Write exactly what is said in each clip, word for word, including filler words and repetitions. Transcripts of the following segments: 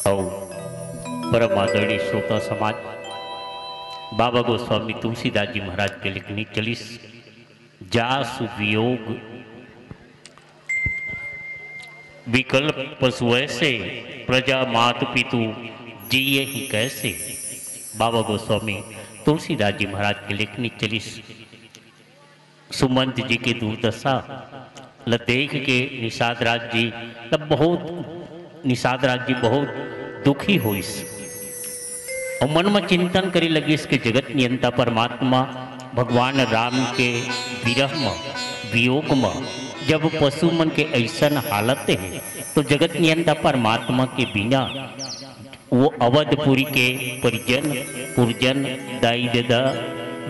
अउ परम आदरणीय श्रोता समाज, बाबा गोस्वामी तुलसीदास जी महाराज के लिखनी चलिस जासु वियोग। विकल पशु ऐसे, प्रजा मात पितु जियहि कैसे। बाबा गोस्वामी तुलसीदास जी महाराज के लिखनी चलिस सुमंत जी के दुर्दशा ल देख के निषाद राज जी ल बहुत, निषाद राज जी बहुत दुखी होइस। अउ मन म चिंतन करे लगिस कि जगत नियंता परमात्मा भगवान राम के विरह म, वियोग म, जब पशु मन के ऐसन हालत हे, तो जगत नियंता परमात्मा के बिना वो अवधपुरी के परिजन, पुरजन, दाई ददा,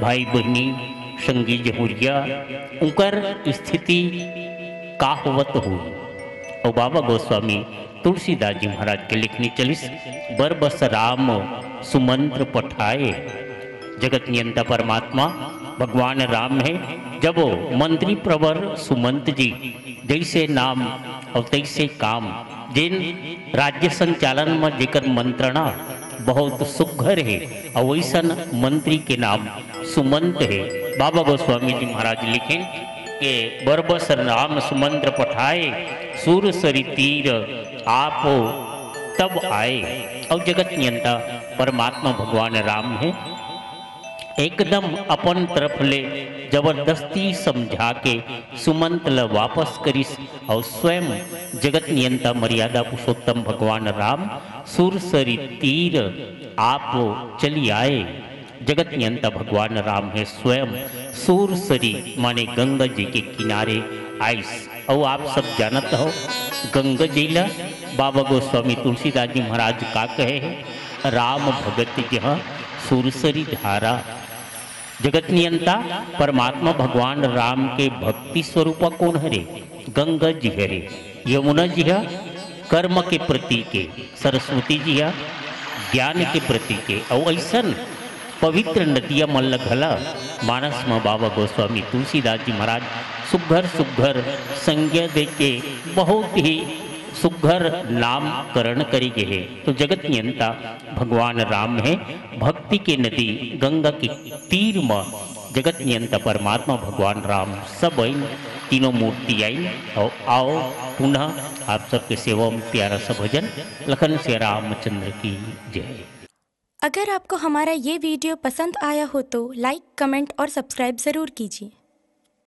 भाई बहिनी, संगी जहुरिया, उनकर स्थिति का होवत होही? अउ बाबा गोस्वामी तुलसीदास जी महाराज के लिखनी चलिस, बरबस राम सुमंत्र पठाए। जगत नियंता परमात्मा भगवान राम हे, जब वो मंत्री प्रवर सुमंत जी जैसे नाम अउ तैसे काम, जिन राज्य संचालन म जेकर मंत्रणा बहुत सुघर हे, अउ वैसन मंत्री के नाम सुमंत हे। बाबा गोस्वामी जी महाराज लिखेन के बरबस राम सुमंत्र पठाए, सूर सरी तीर आप तब आए। अउ जगत नियंता परमात्मा भगवान राम हे, एकदम अपन तरफ ले जबरदस्ती समझा के सुमंत ल वापस करिस अउ स्वयं जगत नियंता मर्यादा पुरुषोत्तम भगवान राम सूरसरी तीर आप चली आए। जगत नियंता भगवान राम हे स्वयं सूरसरी माने गंगा जी के किनारे आइस। अउ आप सब जानत हो गंगा जी ला बाबा गोस्वामी तुलसीदास जी महाराज का कहे हे, राम भगत जहाँ सूरसरी धारा। जगत नियंता परमात्मा भगवान राम के भक्ति स्वरूपा कोन हरे? गंगा जी हरे। यमुना जी ह कर्म के प्रतीक हे, सरस्वती जी ह ज्ञान के प्रतीक हे। अउ ऐसन पवित्र नदिया मन ल घला मानस म बाबा गोस्वामी तुलसीदास जी महाराज सुघर सुघर संज्ञा दे के बहुत ही सुघर नामकरण करे गे हे। तो जगत नियंता भगवान राम हे, भक्ति के नदी गंगा के तीर म जगत नियंता परमात्मा भगवान राम सब आइन, तीनों मूर्ति आइन। अउ आओ पुनः आप सबके सेवा में प्यारा सा भजन लखन सिया रामचंद्र की जय। अगर आपको हमारा ये वीडियो पसंद आया हो तो लाइक, कमेंट और सब्सक्राइब ज़रूर कीजिए।